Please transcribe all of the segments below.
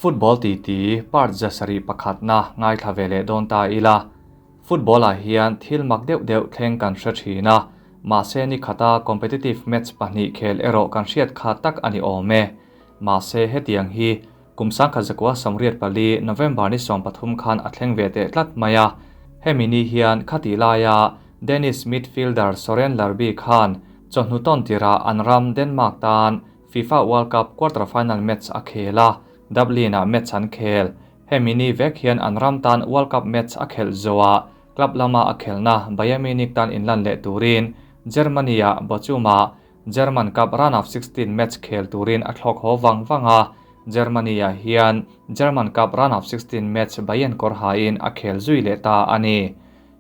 Football titi part 71na ngaithla ve leh dawn ta ila. Football ah hian thil mak deuh deuh thleng kan hre thin a, mahse ni khata competitive match pahnih khel erawh kan hriat kha tak a ni awm e. Mahse hetiang hi kum 1984 November ni 13 khan a thleng ve teh tlat mai a. Hemi ni hian khati laia Danish midfielder Soren Lerby khan chawhnu tawn tirah an ram Denmark tan FIFA World Cup quarter-final match a khel a, Dublin-ah match an khel. Hemi ni vek hian an ram tan World Cup match a khelh zawhah club lama a khelhna Bayern Munich tan inlan leh turin Germany-ah Bochum-ah German Cup round of 16 match khel turin a thlawk haw vang vang a, Germany-ah hian German Cup round of 16 match Bayern kawr hain a khel zui leh ta a ni.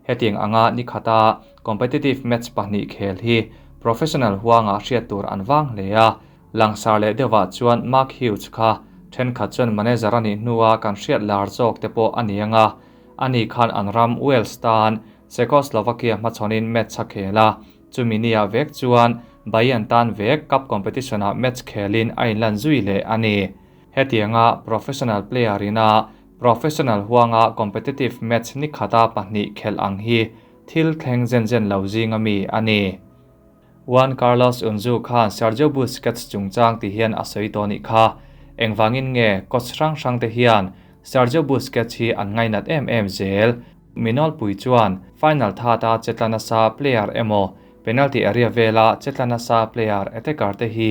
Hetiang anga ni khata competitive match pahnih khel hi professional huangah hriat tur an vang hle a, langsar leh deuhah chuan Mark Hughes kha thenkhat chuan manager a nih hnua kan hriat lar zawk te pawh a ni anga, ani khan an ram Wales tan Czechoslovakia hmachhawnin match a khel a, chumi nia vek chuan Bayern tan vek cup competition-ah match khelin a inlan zui leh a ni. Hetianga professional player ina professional huanga competitive match ni khata pahnih khelh ang hi thil thleng zen zen lo zinga mi a ni. Juan Carlos Unzu khan Sergio Busquets chungchang ti hian a sawi tawh nih kha. Engvangin nge coach hrang hrang te hian Sergio Busquets hi an ngainat em em zel. Minawlpui chuan final thata chetla nasa player emaw penalty area vela chetla nasa player attacker te hi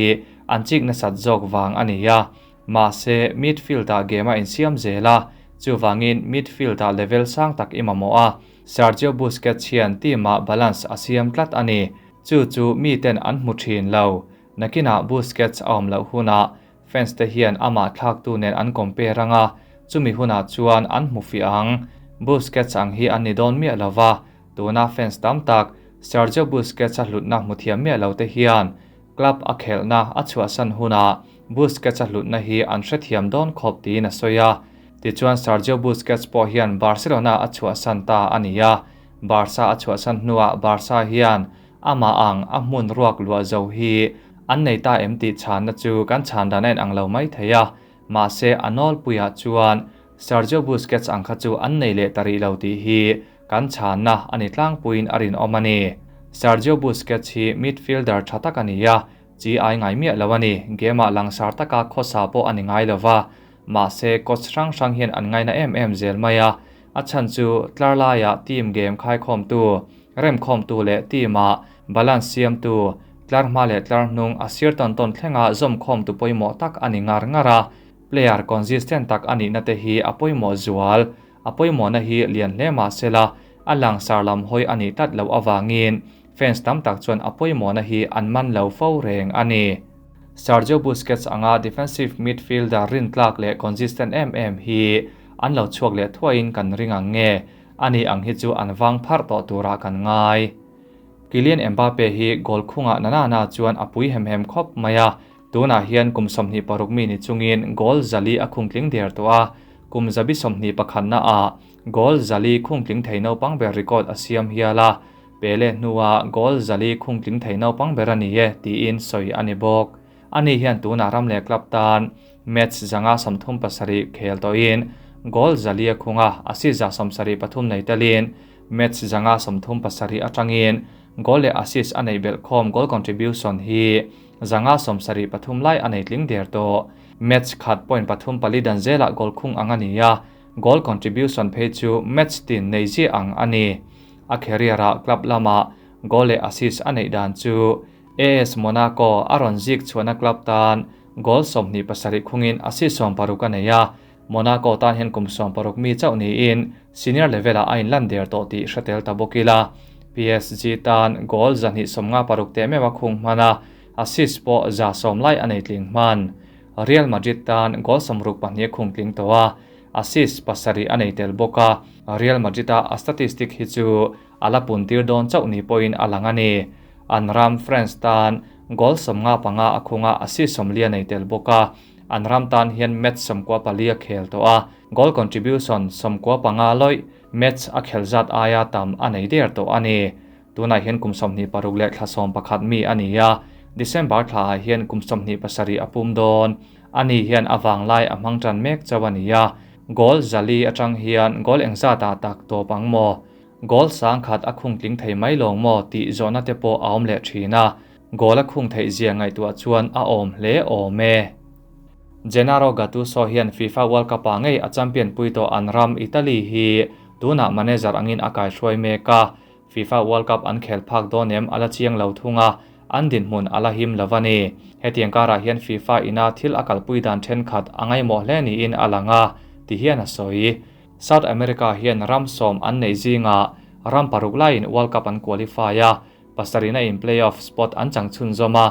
an chik nasat zawk vang a ni a. Mahse midfield-ah game a insiam zel a, chuvangin midfield-ah level sang tak i mamawh a. Sergio Busquets hian team-ah balance a siam tlat a ni. Chu chu miten an hmu thin lo. Nakinah Busquets a awm loh hunah fans te hian amah thlaktu nen an compare anga, chumi hunah chuan an hmu fiah ang. Busquets ang hi an ni dawn miah lova, tuna fans tam tak Sergio Busquets a hlutna hmu thiam miah lo te hian club a khelhna a chhuahsan hunah Busquets a hlutna hi an hrethiam dawn khawp tiin a sawi a. Tichuan Sergio Busquets pawh hian Barcelona a chhuahsan ta a ni a, Barca a chhuahsan hnuah Barca hian amah ang a hmun ruak luah zo hi an nei ta em tih chhanna chu kan chhan dan a inang lo mai thei a, mahse a nawlpuiah chuan Sergio Busquets ang kha chu an nei leh ta rih lo tih hi kan chhanna a ni tlangpuiin a rinawm a ni. Sergio Busquets hi midfielder tha tak a ni a, chi ai ngai miah lo a ni, game-ah langsar taka khawsa pawh a ni ngai lo va, mahse coach hrang hrang hian an ngaina em em zel mai a, a chhan chu tlar laiah team game khaikhawmtu, remkhawmtu leh team-ah balance siamtu, tlar hma leh tlar hnung a sir tawn tawn thlenga zawmkhawmtu pawimawh tak a ni ngar ngar a, player consistent tak a nihna te hi a pawimawh zual. A pawimawhna hi lian hle mahsela a langsar lam hawi a nih tlat loh avangin fans tam tak chuan a pawimawhna hi an man lo fo reng a ni. Sergio Busquets anga defensive midfielder rintlak leh consistent em em hi an lo chhuak leh thuaiin kan ring ang nge, ani ang hi chu an vang pharh tawh turah kan ngai. Kylian Mbappe hi goal khungah na na na chuan a pui hem hem khawp mai a, tunah hian kum 26 mi ni chungin goal 4 a khungtling der tawh a, kum 21 naah goal 4 khungtling thei naupang ber record a siam hial a, Pele hnua goal 4 khungtling thei naupang ber a ni e tiin sawi a ni bawk. Ani hian tunah ram leh club tan match 137 khel tawhin goal 4 a khunga, assist 73 nei telin match 137 atangin goal leh assist a nei belh khawm goal contribution hi 173 lai a nei tling der tawh. Match khat point pathum pali dan zelah goal khung ang a ni a, goal contribution phei chu match tin nei zia ang a ni. A career-ah club lama goal leh assist a neih dan chu AS Monaco a rawn zik chhuahna club tan goal 27 khungin assist 60 a nei a, Monaco tan hian kum 60 mi chauh niin senior level-ah a inlan der tawh tih hre tel ta bawk ila. PSG tan goal 256 te meuh a khung hman a, assist pawh 110 lai a nei tling hman. Real Madrid tan goal 62 a khung tling tawh a, assist 7 a nei tel bawk a, Real Madrid-a a statistic hi chu a la puntir dawn chauh ni pawhin a lang a ni. An ram France tan goal 55 a khunga assist 40 a nei tel bawk a, an ram tan hian match 94 a khel tawh a, goal contribution 95 lawih match a khel zat aia tam a nei der tawh a ni. Tunah hian kum 26 leh thla 11 mi a ni a, December thlaah hian kum 27 a pum dawn. Ani hian a vanglai a hmang tan mek chauh a ni a, goal 400 atang hian goal engzat ah tak tawp ang maw? Goal 1000 a khung tling thei mai lawng maw tih zawhna te pawh a awm leh thin a, goal a khung theih zia ngaihtuah chuan a awm hle awm e. Gennaro Gattuso hian FIFA World Cup ah ngei a champion pui tawh an ram Italy hi tunah manager angin a kaihruai mek a, FIFA World Cup an khel phak dawn em a la chiang lo thung a, an dinhmun a la him lo a ni. Hetiang karah hian FIFA ina thil a kalpui dan thenkhat a ngaihmawh hle niin a lang a, ti hian a sawi. South America hian ram 10 an neih zingah ram 6 laiin World Cup an qualify a, pasarihna in playoff spot an chang chhunzawm a,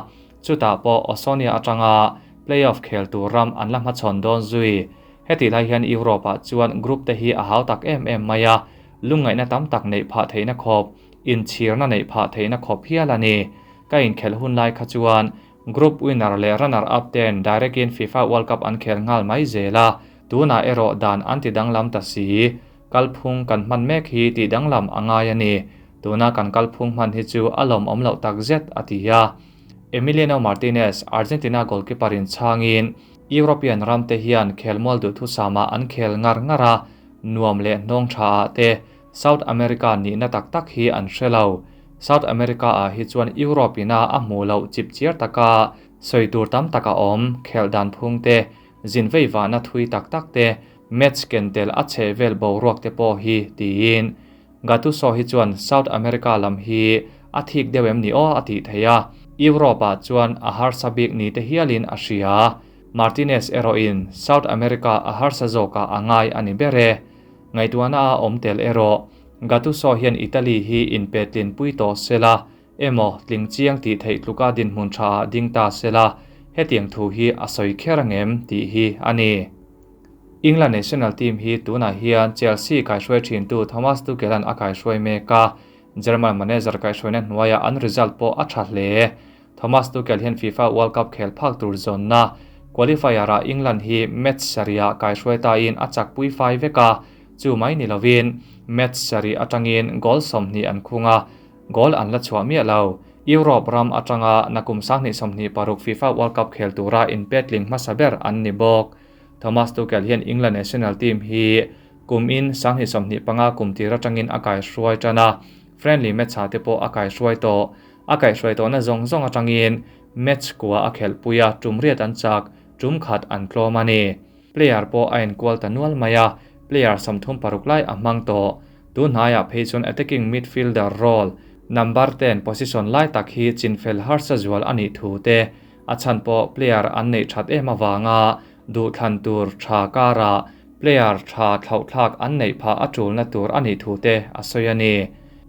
chutah pawh Oceania atanga playoff khel tur ram an la hmachhawn dawn zui. Heti lai hian Europe ah chuan group te hi a hau tak em em mai a, lungngaihna tam tak neih phah theihna khawp, inchhirna neih phah theihna khawp hial a ni. Ka inkhelh hun lai kha chuan group winner leh runner up ten direct in FIFA World Cup an khel nghal mai zel a, tunah erawh dan an ti danglam ta si. Kalphung kan hman mek hi tih danglam a ngai a ni. Tuna kan kalphung hman hi chu a lawmawm loh tak zet a ti a. Emiliano Martinez, Argentina goalkeeper in chhangin European ram te hian khelmual duhthusama an khel ngar ngar a, nuam leh hnawng tha ah te South America nihna tak tak hi an hre lo. South America ah hi chuan Europe ina a hmuh loh chip chiar taka sawi tur tam tak a awm, khel dan phung te, zin vei vahna thui tak tak te, match ken tel a chhe vel boruak te pawh hi tiin. Gattuso hi chuan South America lam hi a thik deuh em ni aw a tih theih a, Europe ah chuan a harsa bik ni te hialin a hria. Martinez erawhin South America a harsa zawkah a ngai a ni ber e. Ngaihtuahna a awm tel erawh Gattuso hian Italy hi inpetlin pui tawh sela emaw tling chiang tih theih tluka dinhmun tha ah ding ta sela hetiang thu hi a sawi kher angem tih hi a ni. England national team hi tunah hian Chelsea kaihruai thintu Thomas Tuchel an a kaihruai mek a, German manager kaihruaina hnuaiah an result pawh a tha hle. Thomas Tuchel hian FIFA World Cup khel phak tur zawnna qualifier ah England hi match sarih ah kaihruai tain a chakpui fai vek a, chu mai ni lovin match sarih atangin goal 20 an khung a, goal an la chhuah miah lo. Europe ram atanga nakum 2026 FIFA World Cup khel tura inpetling hmasa ber an ni bawk. Thomas Tuchel hian England national team hi kum in 2025 kum tir atangin a kaihruai tan a, friendly match ah te pawh a kaihruai tawh. A kaihruai tawhna zawng zawng atangin match kua a khelhpui a, tum riat an chak, tum khat an tlawm a ni. Player pawh a enkual ta nual mai a, player 36 lai a hmang tawh. Tunhnaiah phei chuan attacking midfielder role number 10 position lai tak hi chinfel harsa zual a nih thu te, a chhan pawh player an neih that em awanga duhthlan tur tha kara player tha thlauhthlak an neih phah a tulna tur a nih thu te a sawi a ni.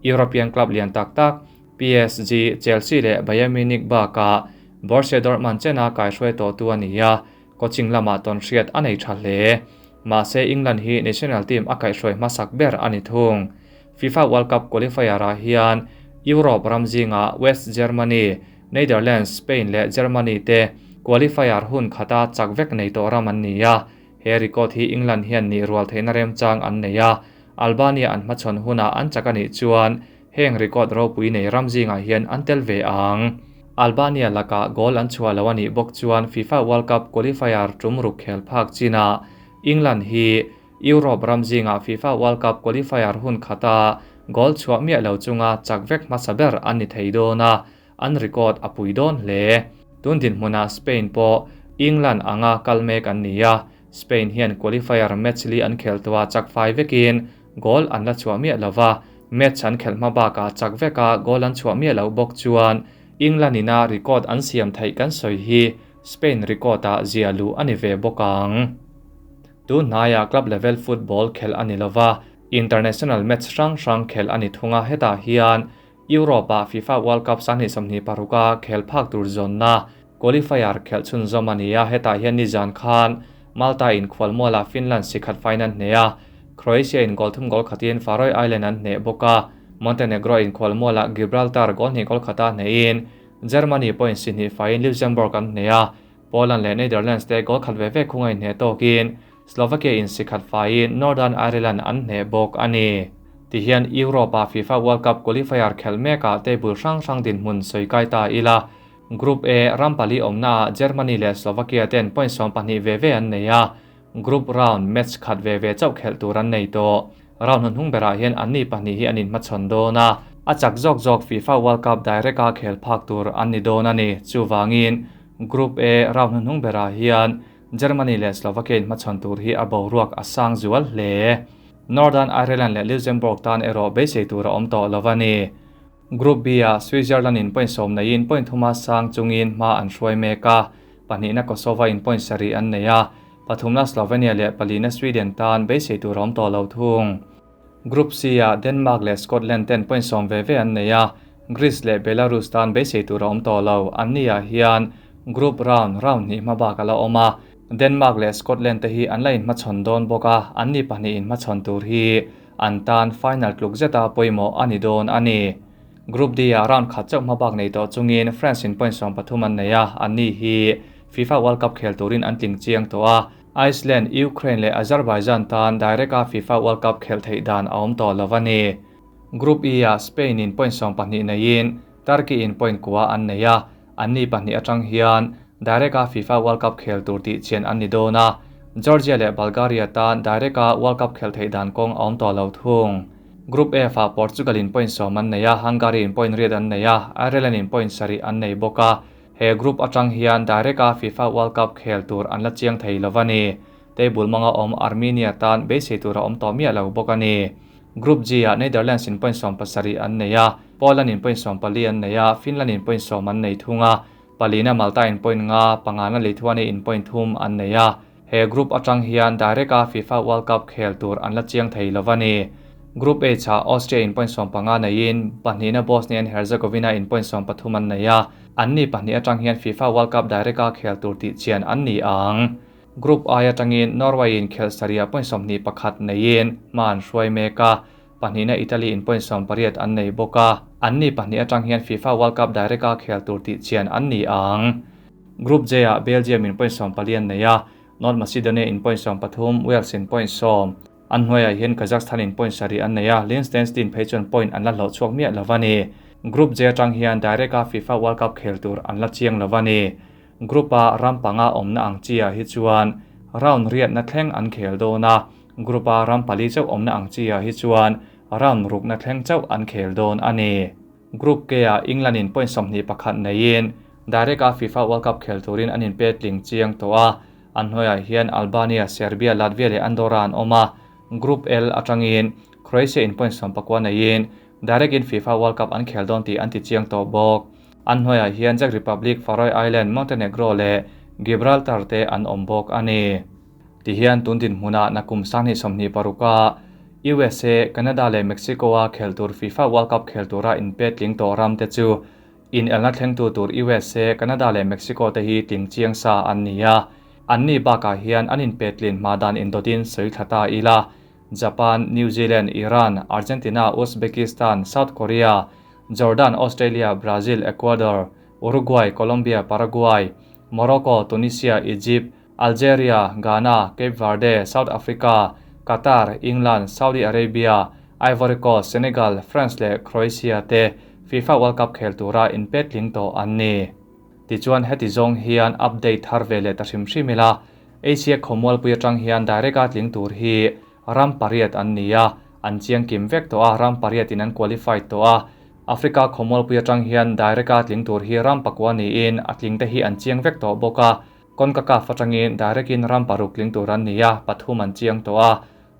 European club lian tak tak PSG, Chelsea leh Bayern Munich baka Borussia Dortmund chena kaihruai tawh tu a ni a, coaching lamah tawn hriat a nei tha hle. Mahse England hi national team a kaihruai hmasak ber a ni thung. FIFA World Cup qualifier ah hian Europe ram zinga West Germany, Netherlands, Spain leh Germany te qualifier hun khata chak vek nei tawh ram an ni a. He record hi England hian ni rual theihna remchang an nei a, Albania an hmachhawn hunah an chak a nih chuan heng record ropui nei ram zingah hian an tel ve ang. Albania laka goal an chhuah lo a nih bawk chuan FIFA World Cup qualifier tum ruk khel phak chinah England hi Europe ram zingah FIFA World Cup qualifier hun khata goal chhuah miah lo chunga chak vek hmasa ber an ni thei dawn a, an record a pui dawn hle. Tun dinhmunah Spain pawh England anga kal mek an ni a, Spain hian qualifier match li an khel tawha chak fai vekin goal an la chhuah miah lova, match an khelh hma bakah chak veka goal an chhuah miah lo bawk chuan England ina record an siam theih kan sawi hi Spain record ah zia lu a ni ve bawk ang. Tunhnaiah club level football khel a ni lova, international match hrang hrang khel a ni thunga hetah hian Europe ah FIFA World Cup 2026 a khel phak tur zawnna qualifier khelh chhunzawm a ni a, hetah hian nizan khan Malta in khualmuala Finland sikhat final hne a, Croatia in goal thum goal khatin Faroe Island an hne bawk a, Montenegro in khualmuala Gibraltar goal hnih goal khata hnein Germany pawhin si hnih faiin Luxembourg an hne a, Poland leh Netherlands te goal khat ve ve khunga in hne tawkin Slovakia in sikhat faiin Northern Ireland an hne bawk a ni. Tihian Europe ah FIFA World Cup qualifier khel mekah table hrang hrang dinhmun sawi kai ta ila. Group A ram pali awmnaah Germany leh Slovakia ten point 12 ve ve an nei a, group round match khat ve ve chauh khelh tur an nei tawh. Round hnuhnung berah hian anni pahnih hi an inhmachhawn dawn a, a chak zawk zawk FIFA World Cup direct-a khel phak tur an ni dawn a ni. Chuvangin, Group A round hnuhnung berah hian Germany leh Slovakia inhmachhawn tur hi a boruak a sang zual hle. Northern Ireland leh Luxembourg tan erawh beisei tur a awm tawh lo a ni. Group B-ah Switzerland in point 10 neiin point thuma sang chungin hma an hruai mek a, pahnihna Kosovo in point 7 an nei a, pathumna Slovenia leh palina Sweden tan beisei tur a awm tawh lo thung. Group C-ah Denmark leh Scotland ten point 10 ve ve an nei a, Greece leh Belarus tan beisei tur a awm tawh lo. Anni-ah hian group round round hnih hma bak a la awm a, Denmark leh Scotland te hi an la inhmachhawn dawn bawk a, anni pahnih inhmachhawn tur hi an tan final tluk zeta pawimawh a ni dawn a ni. Group D-ah round khat chauh hma bak nei tawh chungin France in point 13 an nei a, anni hi FIFA World Cup khel turin an tling chiang tawh a, Iceland, Ukraine leh Azerbaijan tan direct-a FIFA World Cup khelh theih dan a awm tawh lo a ni. Group E-ah Spain in point 12 neiin Turkey in point 9 an nei a, anni pahnih atang hian direct-a FIFA World Cup khel tur tih chian an ni dawn a, Georgia leh Bulgaria tan direct-a World Cup khelh theih dan kawng a awm tawh lo thung. Group F-ah Portugal in point 10 an nei a, Hungary in point 8 an nei a, Ireland in point 7 an nei bawk a. He group atang hian direct-a FIFA World Cup khel tur an la chiang thei lo a ni. Table manga awm Armenia tan beisei tur a awm tawh miah lo bawk a ni. Group G-ah Netherlands in point 17 an nei a, Poland in point 14 an nei a, Finland in point 10 an nei thung a, palina Malta in point 5, pangana Lithuania in point 3 an nei a. He group atang hian direct-a FIFA World Cup khel tur an la chiang thei lo a ni. Group H-ah Austria in point 15 neiin, pahnihna Bosnia and Herzegovina in point 13 an nei a, anni pahnih atang hian FIFA World Cup direct-a khel tur tih chian an ni ang. Group I atangin Norway in khel saria point 21 neiin hma an hruai mek a, pahnihna Italy in point 18 an nei bawk a, anni pahnih atang hian FIFA World Cup direct-a khel tur tih chian an ni ang. Group J-ah Belgium in point 14 an nei a, North Macedonia in point 13, Wales in point 10. An hnuaiah hian Kazakhstan in point 7 an nei a, Liechtenstein phei chuan point an la hlawh chhuak miah lo a ni. Group J atang hian direct-a FIFA World Cup khel tur an la chiang lo a ni. Group A ram panga awmna ang chi-ah hi chuan round riatna thleng an khel dawn a, Group A ram pali chauh awmna ang chi-ah hi chuan round rukna thleng chauh an khel dawn a ni. Group K-ah England in point 21 neiin direct-a FIFA World Cup khel turin an inpe tling chiang tawh a, an hnuaiah hian Albania, Serbia, Latvia leh Andorra an awm a. Group L atangin Croatia in point 19 neiin direct in FIFA World Cup an khel dawn tih an ti chiang tawh bawk. An hnuaiah hian Czech Republic, Faroe Island, Montenegro leh Gibraltar te an awm bawk a ni. Tihian tun dinhmunah nakum 2026a USA, Canada leh Mexico-a khel tur FIFA World Cup khel tura inpe tling tawh ram te chu in elna thlengtu tur USA, Canada leh Mexico te hi tling chiang sa an ni a. Anni bakah hian an inpe tlin hma dan indawtin sawi thla ta ila. Japan, New Zealand, Iran, Argentina, Uzbekistan, South Korea, Jordan, Australia, Brazil, Ecuador, Uruguay, Colombia, Paraguay, Morocco, Tunisia, Egypt, Algeria, Ghana, Cape Verde, South Africa, Qatar, England, Saudi Arabia, Ivory Coast, Senegal, France leh Croatia te FIFA World Cup khel tura inpe tling tawh an ni. Tichuan heti zawng hian update thar ve leh ta hrim hrim ila, Asia khawmualpui atang hian direct-a tling tur hi ram pariat an ni a, an chiang kim vek tawh a, ram pariat in an qualified tawh a. Africa khawmualpui atang hian direct-a tling tur hi ram pakua niin a tling te hi an chiang vek tawh bawk a. CONCACAF atangin direct-in ram paruk tling tur an ni a, pathum an chiang tawh a.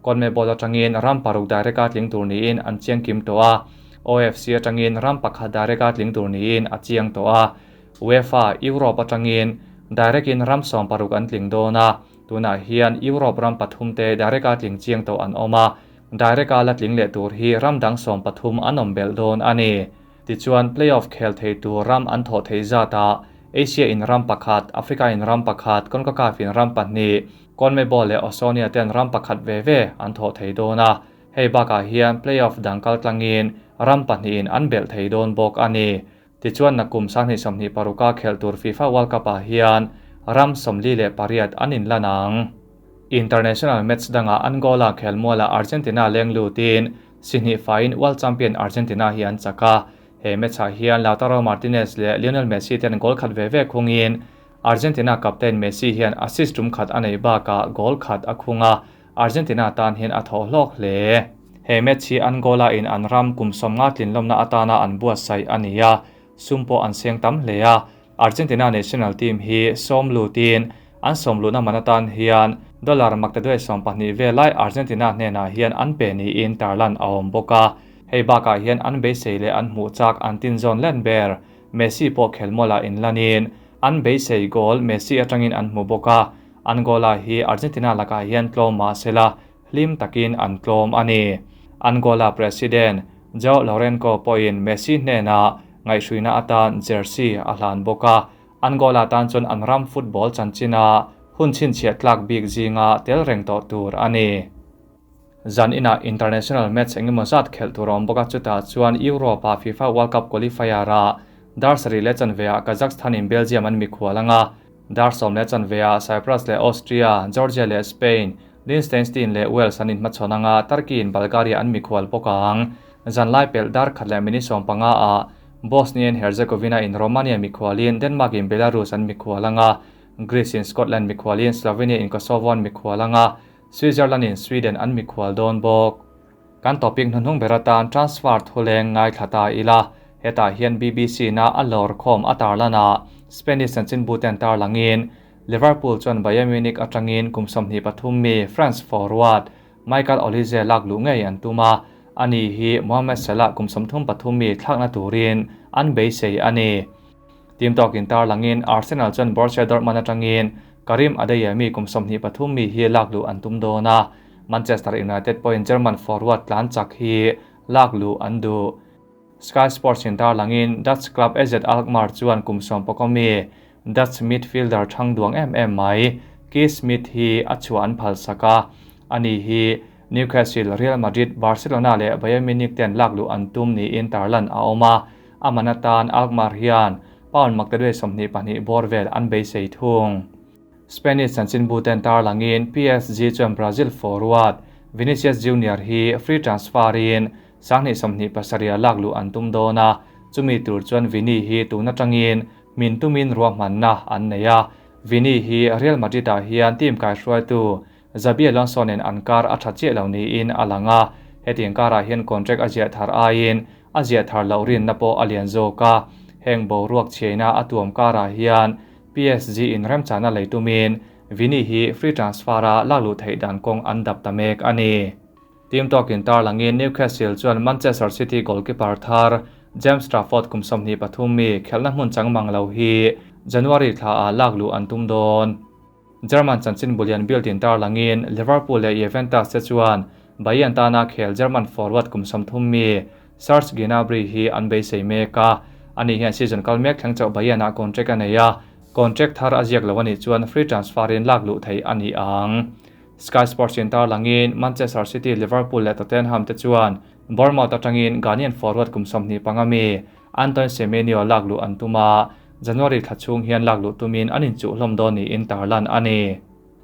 CONMEBOL atangin ram paruk direct-a tling tur niin an chiang kim tawh a. OFC atangin ram pakhat direct-a tling tur niin a chiang tawh a. UEFA Europe atangin direct-in ram 16 an tling dawn a, tunah hian Europe ram pathum te direct-a tling chiang tawh an awm a, direct-a la tling leh tur hi ram dang 13 an awm belh dawn a ni. Tichuan playoff khel thei tur ram an thawh thei zata Asia in ram pakhat, Africa in ram pakhat, CONCACAF in ram pahnih, CONMEBOL leh Oceania ten ram pakhat ve ve an thawh thei dawn a. Hei bakah hian playoff dang kal tlangin ram pahnihin an belh thei dawn bawk a ni. Tichuan nakum 2026a khel tur FIFA World Cup-ah hian ram 48 an inlan ang. International match dangah Angola khelmuala Argentina leng lutin si hnih fain World Champion Argentina hi an chak a. He match-ah hian Lautaro Martinez leh Lionel Messi ten goal khat ve ve khungin Argentina captain Messi hian assist tum khat a neih bakah goal khat a khung a, Argentina tan hian a thawh hlawk hle. He match hi Angola in an ram kum 50 tlinlawmna atana an buatsaih a ni a, sum pawh an seng tam hle a. Argentina national team hi sawm lutin an sawm luhna man atan hian dollar maktaduai 12 velai Argentina hnenah hian an pe niin tarlan a awm bawk a. Hei bakah hian an beisei leh an hmuh chak an tin zawn len ber Messi pawh khelmawlah inlanin an beisei goal Messi atangin an hmu bawk a. Angola hi Argentina lakah hian tlawm mahsela hlim takin an tlawm a ni. Angola president Joao Lourenco pawhin Messi hnenah ngaihhruina atan jersey a hlan bawk a. Angola tan chuan an ram football chanchina hun chhinchhiah tlak bik zinga tel reng tawh tur a ni. Zan inah international match engemaw zat khelh tur a awm bawk a, chutah chuan Europe-ah FIFA World Cup qualifier-ah dar sarih leh chanveah Kazakhstan in Belgium an mikhual ang a, dar 10 leh chanveah Cyprus leh Austria, Georgia leh Spain, Liechtenstein leh Wales an inhmachhawn ang a, Turkey in Bulgaria an mikhual bawk ang. Zan lai pelh dar khat leh minute 15-ah Bosnia and Herzegovina in Romania mikhualin Denmark in Belarus an mikhual ang a, Greece in Scotland mikhualin Slovenia in Kosovo an mikhual ang a, Switzerland in Sweden an mikhual dawn bawk. Kan topic hnuhnung ber atan transfer thuleng ngaithla ta ila, hetah hian BBC na a lawr khawm a tarlana Spanish chanchinbu ten tarlangin Liverpool chuan Bayern Munich atangin kum 23 mi France forward Michael Olise lak luh ngei an tum a, ani hi Mohamed Salah kum 33 mi thlakna turin an beisei a ni. Team tawkin tarlangin Arsenal chuan Borussia Dortmund atangin Karim Adeyemi kum 23 mi hi lak luh an tum dawn a, Manchester United pawhin German forward tlan chak hi lak luh an duh. Sky Sports in tarlangin Dutch club AZ Alkmaar chuan kum 11 mi Dutch midfielder thang duang em em mai Keith Smith hi a chhuah an phal sak a, ani hi Newcastle, Real Madrid, Barcelona leh Bayern Munich ten lak luh an tum niin tarlan a awm a, a man atan Alkmaar hian pound maktaduai 22 bawr vel an beisei thung. Spanish chanchinbu ten tarlangin PSG chuan Brazil forward Vinicius Junior hi free transfer in 2027 lak luh an tum dawn a, chumi tur chuan Vini hi tun atangin min tumin ruahmanna an nei a. Vini hi Real Madrid ah hian team kai hruaitu Xabi Alonso nen an kar a tha chiah lo niin a lang a, hetiang karah hian contract a ziah thar aiin a ziah thar loh rinna pawh a lian zawk a. Heng boruak chhiaina a tuam karah hian PSG in remchana lei tumin Vini hi free transfer a lak luh theih dan kawng an dap ta mek a ni. Team tawkin tarlangin Newcastle chuan Manchester City goalkeeper thar James Trafford kum 23 mi khelna hmun changmang lo hi January thla ah lak luh an tum dawn. German chanchin bulian Bild in tarlangin Liverpool leh Juventus te chuan Bayern tana khel German forward kum 30 mi Serge Gnabry hi an beisei mek a, ani hian season kal mek thleng chauh Bayern ah contract a nei a, contract thar a ziak lo ani chuan free transfer in lak luh thei a ni ang. Sky Sports in tarlangin Manchester City, Liverpool leh Tottenham te chuan Bournemouth atangin Ghanaian forward kum 25 mi Antoine Semenyo lak luh an tum a, January thla chhung hian lak luh tumin an inchuh hlawm dawn niin tarlan a ni.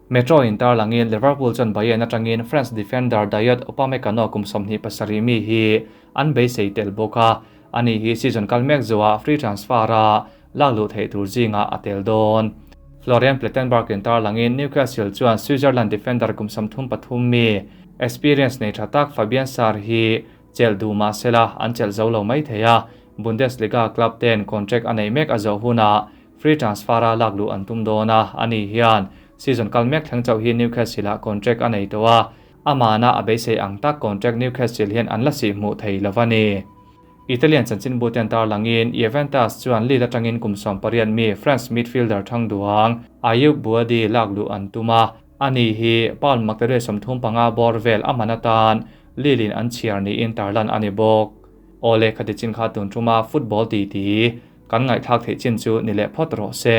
Metro in tarlangin Liverpool chuan Bayern atangin France defender Dayot Upamecano kum 27 mi hi an beisei tel bawk a, ani hi season kal mek zuwa free transfer a lak luh theih tur zinga a tel dawn. Florian Plettenberg in tarlangin Newcastle chuan Switzerland defender kum 33 mi experience nei tha tak Fabian Schär hi chel du mahsela an chel zo lo mai thei a, Bundesliga club ten contract a nei mek a zo huna free transfer a lak luh an tum dawn a, ani hian season kal mek thleng chauh hi Newcastle ah contract a nei tawh a, amana a beisei ang tak contract Newcastle hian an la si hmuh thei lo ani. Italian chanchinbu ten tarlangin Juventus chuan Lille atangin kum 18 mi France midfielder thang duang Ayub Buadi lak luh an tum a, ani hi pound maktaduai 35 bawr vel aman atan Lille in an chhiar niin tarlan ani bawk. Ole khati chin kha tun thuma football ti ti kan ngaithak thei chin chu ni leh phawt rawh se.